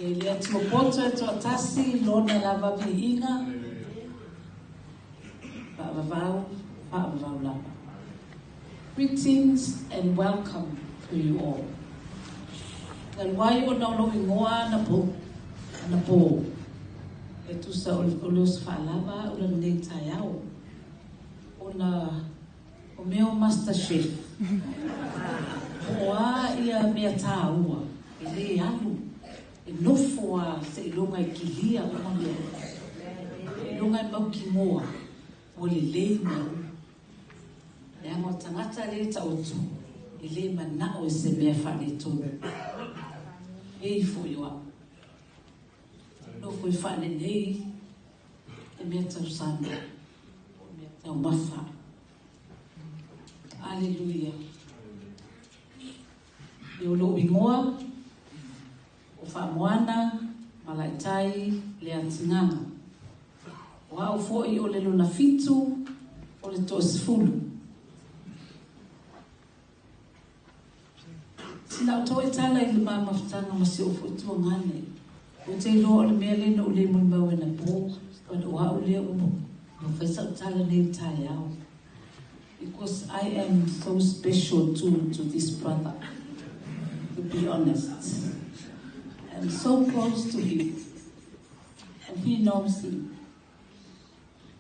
E le Atua poto e toatasi lona lava viiga, faavavau, faavavau lava. Greetings and welcome to you all. Talu ai ona o lou igoa anapo, e tusa o le oso faalava au i lenei taeao, ona o mea o Master Chef, po o a ia mea taua e lē alu, e nofo a seiloga e kilia uma mea uma. Seiloga e mautinoa ua lelei mea uma. Leaga o tagata lea e taoto, e lē manao i se mea faaletonu. Ei foi o au. Nofo e faalelei le mea tausami, po o mea taumafa. Aleluia. E o lou igoa, o Faamoana Malaitai Leatigaga. O au foi o le lona 7 o le 30. Sina o toe tala i le mamafutaga ma si ou foi tuagane. Ou te iloa o le mea lea na ou le molimau anapo, ona o au lea ua fai sau tala nei i le taeao. Because I am so special to this brother, to be honest. I'm so close to him, and he knows it.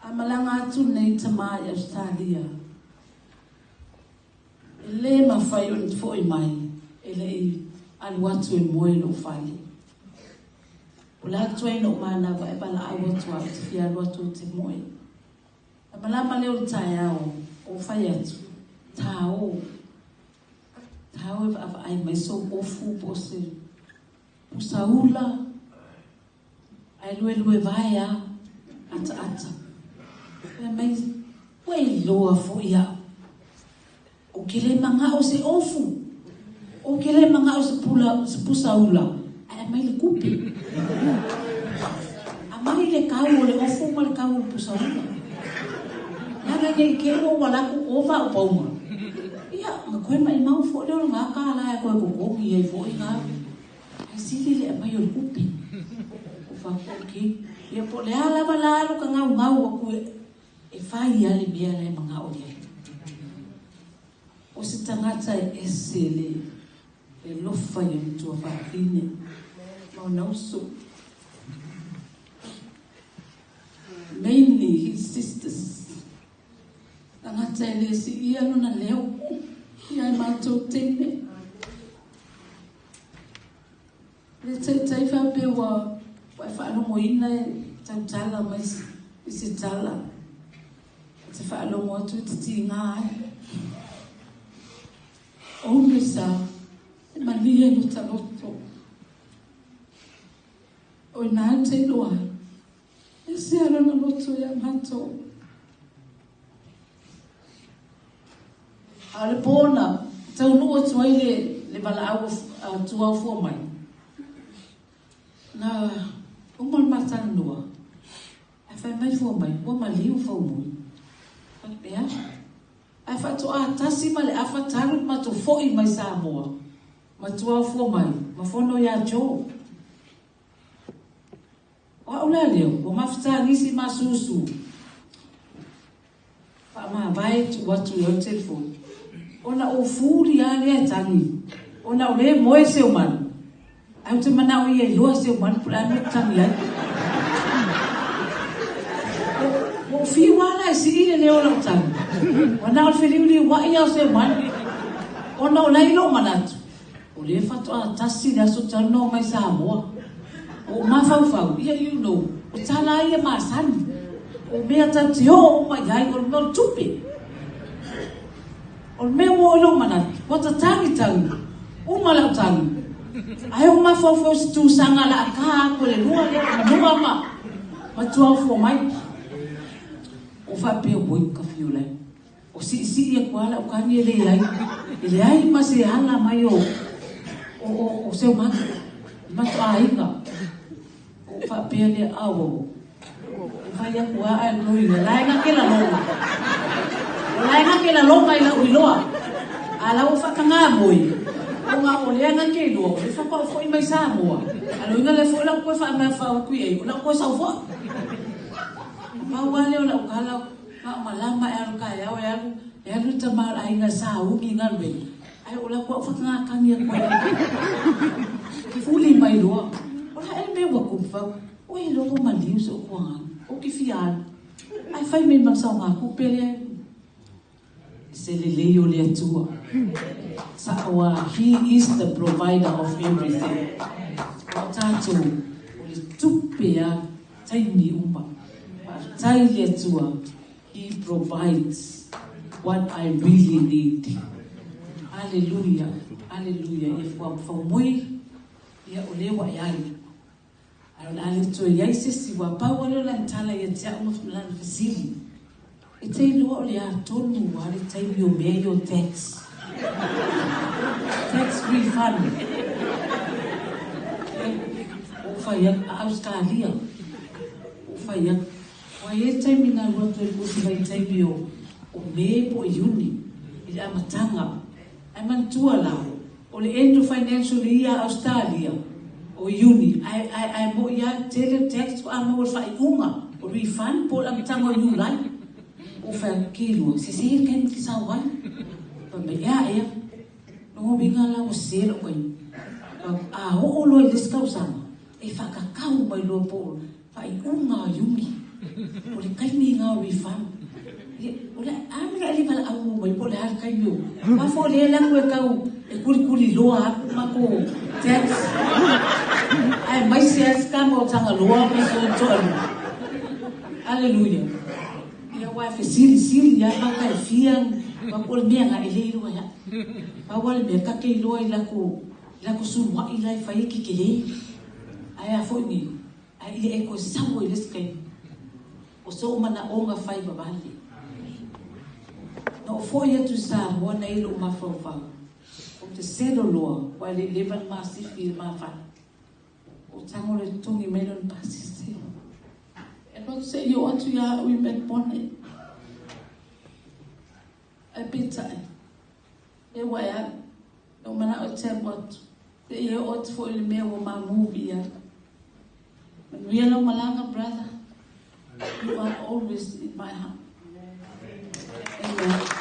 A malaga atu nei tamā i Australia, e lē mafai ona fo'i mai e le'i alu atu e moe i lo'u fale. O le atu ai lo'u manava e valaau atu au te fia alu atu ou te moe. A malama lea o le taeao, ou fai atu, tāo, tāo e vaavaai mai sou ofu po o se pusaula, ae luelue vae a, ataata. Fai mai, ua iloa fo'i au. Ou te le mana'o se ofu, ou te le mana'o se pula, se pusaula, ae aumai le tupe. Aumai le kau o le ofu ma le kau o le pusaula. Leaga ne i te i ua ou alu atu ova au pauma. Ia, ona toe maimau foi lea o lena tālā e toe totogi ai foi na. Ae sili le aumai o le tupe. Ou faapea, okay. Ia po o le a lava la alu ka gaugau atu e fai lava le mea la e manao i ai. O se tagata e ese le alofa i ona tuafafine ma ona uso. Mainly his sisters. Tagata e le siia lona leo ia i matou teine. Le taitai faapea ua e faalogoina e tautala mai i se tala. E te faalogo atu e te tiga ai. Always a e malie lo ta loto. O ina e te iloa ai, e se a lona loto ia matou. A o le pō na taunuu atu ai le valaau a Tuaofua mai, na uma le matalanoa, ae fai mai fua mai, ua maliu Faumui. Faapea, ae faatoa 1:30 le matou fo'i mai Samoa, ma Tuaofua mai, ma fono ia Joe. O au la lea, ua mafutagisi ma susu. Faamavae tuu atu i ai le telefoni. Ona ou fuli lava lea e tagi, ona o lea e moe Seumanu. Ae ou te manao ia iloa Seumanu po o le a le mea e tagi ai. Ua ou fiu lava la e sii le leo o lau tagi. Ua na o le feliuliuai lava o Seumanu. Ona o la e i lou manatu, o lea faatoa tasi le aso talu ona omai Samoa. Ua ou mafaufau, ia you know, o tala ia masani. O mea tatou te oo uma i ai, o le mea o le tupe. O le mea ua oo i lou manatu, ua tatagitagi, uma lau tagi. Ae ou mafaufau i se tusaga o le a ta atu e le lua lea, o Manua ma Tuaofua mai. Ou faapea, oi ka fiu lai. O siisii atu lava lau tagi e leai, e leai ma se ala mai o o Seumanu, le matou aiga. Ou faapea lea, auau, e fai atu lava ae loloina, la e na ke laloma. O la e na ke laloma i lau iloa. A la ua faatagā moe, ona o lea na ke iloa, o le faatoa foi mai Samoa. A loina lea foi lau koe whaamea whau kui ei, o lau koe sau foa. Pau wale o lau kala, ma o malama e alu kai au e alu, e alu ta maul a inga sa ungi ngalwe. Ai o lau koe whakangā kangi a koe. Fuli mai loa. O la ele mea ua kumfau. O e loko maliu se o kuanga. O ki fia alu. Ai fai me ma sau ngā kupele. Se le lei o le Atua. Sa'o He is the provider of everything. O tātou, o le tupe a taimi uma. Tai le Atua, He provides what I really need. Hallelujah. Hallelujah. E fua whaumui, ia o lewa e alu. Ai o le ale toe iai se si wa pau ale o lana tala ia te au ma lana fesili. E te iloa o le a tonu a le taimi o mea i o tax. Tax refund. E, o whai atu, a Australia. O whai atu. Wai e taimi ngā rua toe kosi vai taimi o, o me po i uni, i le amatanga. Ai manatua la, o le end of financial year Australia, o Iuni, ae, ae, ae mo'i lava le tele o tax faatoa maua le faaiuga o refund po o le amataga o Iulai. Ua fai atu ke lua, sese le taimi e te sau ai. Fai mai, ea, ea. Lona uiga la ua sese lou taimi. A oo loa i le isi tausaga, e faakakau mai loa po o faaiuga o Iuni, o le taimi lena o refund. O le a le mea e le valaau mai po o le a le taimi o. Aua foi o lea e alu atu e tau e kulikuli loa atu matou tax. Aemaise lava le tama o Tagaloa ma si ona toalua. Aleluia. Ia aua e fesilisili lava mata e fia ma po o le mea na e le iloa e au. Pau lava le mea ta te iloa i latou i latou suluai la e fai ai tetele. Ae a foi nei, ae ia e toe sau ai i le isi taimi. O sou manaoga fai vavale. Na ou foi atu i Samoa na i lou mafaufau, ou te selo loa, ua e le i leva le masifi i le ma fale. Ou tago loa e totogi mai lona pasese. E alu atu se i oo atu ia au i Melbourne. Ae peitai, e ua e alu. Na ou manao e te alu atu, se i e oo atu foi i le mea ua ma move i ai. Manuia lau malaga, brother. You are always in my heart. Amen.